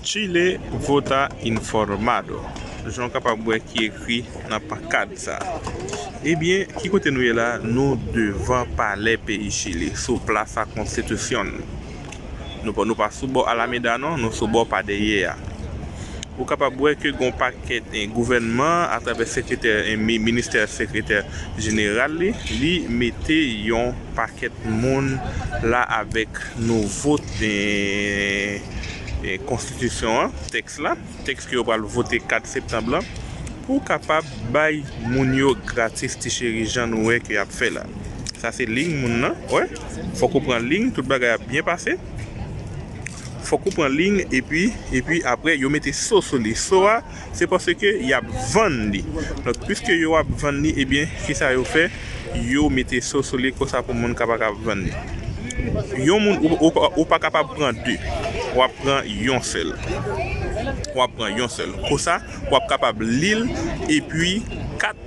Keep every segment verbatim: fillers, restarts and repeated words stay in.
Chile vota informado. Jan w kapab wè ki ekri nan pankad sa a. Ebyen, ki kote nou ye la? Nou devan palè peyi Chili, sou Plaza Constitución. Nou pa, nou pa sou bò Alameda non, nou sou bò pa dèyè a. Ou kapab wè ke gon pakèt, eh, gouvènman atravè sekretè, eh, mi-, ministè sekretè jeneral li, li mete yon pakèt moun la avèk nouvo, eh, eh, konstitisyon an, tèks la, tèks ke yo pral vote kat septanm lan, pou kapab bay moun yo gratis ti cheri jan nou wè ke y ap fè la. Sa se liy moun nan, wè. Fòk ou pran liy, tout bagay ap byen pase. Fòk ou pran liy, epi, epi apre, yo mete so sou li. So a, se paske y ap vann li. Donk, piske yo ap vann li, ebyen, kisa yo fè? Yo mete so sou li konsa pou moun ka pa ka vann li. Yon moun, ou, ou, ou pa kapab pran de. W ap pran yon sèl. W ap pran yon sèl. Konsa, w ap kapab li l, epi kat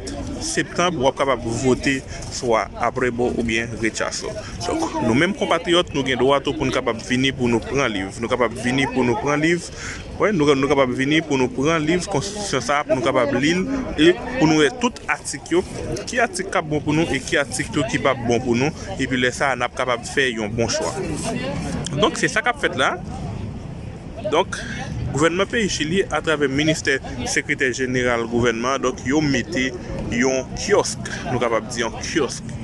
septanm, w ap kapab vote swa apwouve oubyen rechazo. Donk, nou menm konpatriyòt, nou gen dwa tou pou n kapab vini pou nou pran liv. Nou kapab vini pou nou pran liv. Wi, nou, nou kapab vini pou nou pran liv konstitisyon sa a, pou nou kapab li l, e pou nou wè tout atik yo, ki atik k ap bon pou nou e ki atik tou ki p ap bon pou nou, epi lè sa a, n ap kapab fè yon bon chwa. Donk, se sa k ap fèt la. Donk, gouvènman peyi Chili, atravè ministè sekretè jeneral gouvènman an, donk, yo mete yon kiyòsk, nou kapab di yon kiyòsk.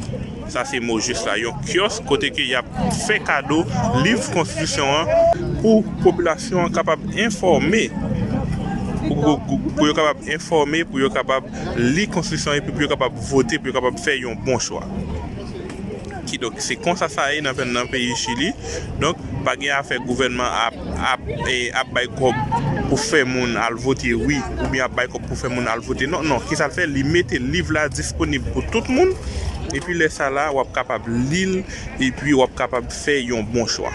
Sa se mo jis la, yon kiyòsk kote ke y ap fè kado liv konstitisyon an pou popilasyon an kapab enfòme, pou, pou, pou yo kapab enfòme, pou yo kapab li konstitisyon an, epi pou yo kapab vote, pou yo kapab fè yon bon chwa. Kidonk, se konsa sa ye nan, nan peyi Chili. Donk, pa gen afè gouvènman ap, ap, e, ap bay kòb pou fè moun al vote wi, oubyen ap bay kòb pou fè moun al vote non. Non, kisa l fè? Li mete liv la disponib pou tout moun. Epi lè sa la, w ap kapab li l, epi w ap kapab fè yon bon chwa.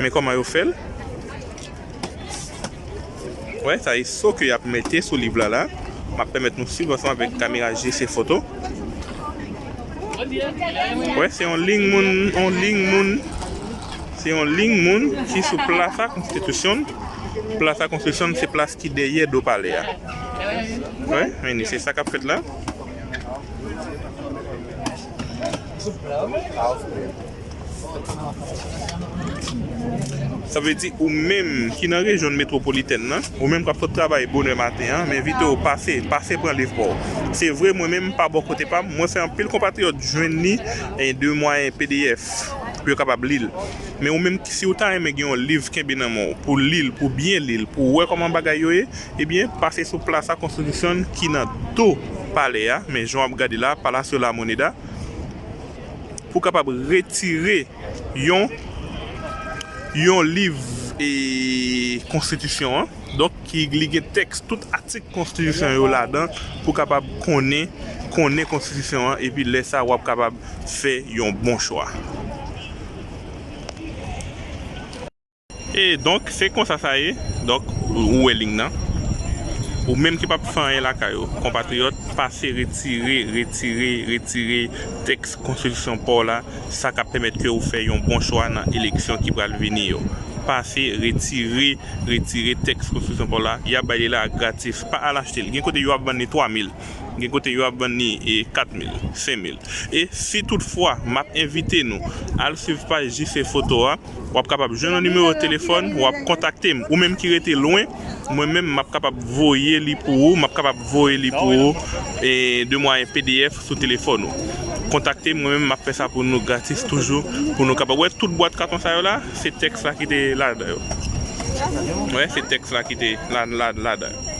Men kòman yo fè l? Wè, sa e so ke y ap mete sou liv la la. M ap pèmèt nou swiv ansanm avèk kamera G C Foto. Wè, se yon liy moun, yon liy moun. Se yon liy moun ki sou Plaza Constitución. Plaza Constitución se plas ki dèyè do palè a. Wè, men se sa k ap fèt la. Sa vle di ou menm ki nan rejyon metwopolitèn nan, ou menm k ap sot travay bonè maten an, m envite w pase, pase pran liv pa w. Se vre, mwen menm, pa bò kote pa m, mwen fè anpil konpatriyòt jwenn li, e, de mwayen P D F pou yo kapab li l. Men ou menm, si w ta renmen gen yon liv kenbe nan men w, pou li l, pou byen li l, pou w wè kòman bagay yo ye, ebyen, pase sou Plaza Constitución ki nan do palè a, men jan w ap gade la, Palacio La Moneda, pou kapab retire yon, yon liv, e, konstitisyon an. Donk, ki li gen tèks tout atik konstitisyon yo ladan pou kapab konnen, konnen konstitisyon an, epi lè sa w ap kapab fè yon bon chwa. E donk, se konsa sa ye. Donk, ou wè liy nan. Ou menm ki p ap fè anyen lakay ou, konpatriyòt, pase retire, retire, retire tèks konstitisyon pa w la, sa k ap pèmèt ke ou fè yon bon chwa nan eleksyon ki pral vini yo. Pase retire, retire tèks konstitisyon pa w la, y ap bay li la gratis, pa al achte l. Gen kote yo ap vann li twa mil. Gen kote yo ap vann li, e, kat mil, senk mil. E si toutfwa, m ap envite nou al swiv paj J C Foto a, w ap kapab jwenn yon nimewo telefòn, w ap kontakte m. Ou menm ki rete lwen, mwen menm, m ap kapab voye li pou ou, m ap kapab voye li pou ou, e, de mwayen P D F sou telefòn ou. Kontakte m, mwen menm, m ap fè sa pou nou gratis toujou, pou nou kapab wè tout bwat katon sa yo la, se tèks la ki te ladan yo. Wè, se tèks la ki te la, la, ladan yo.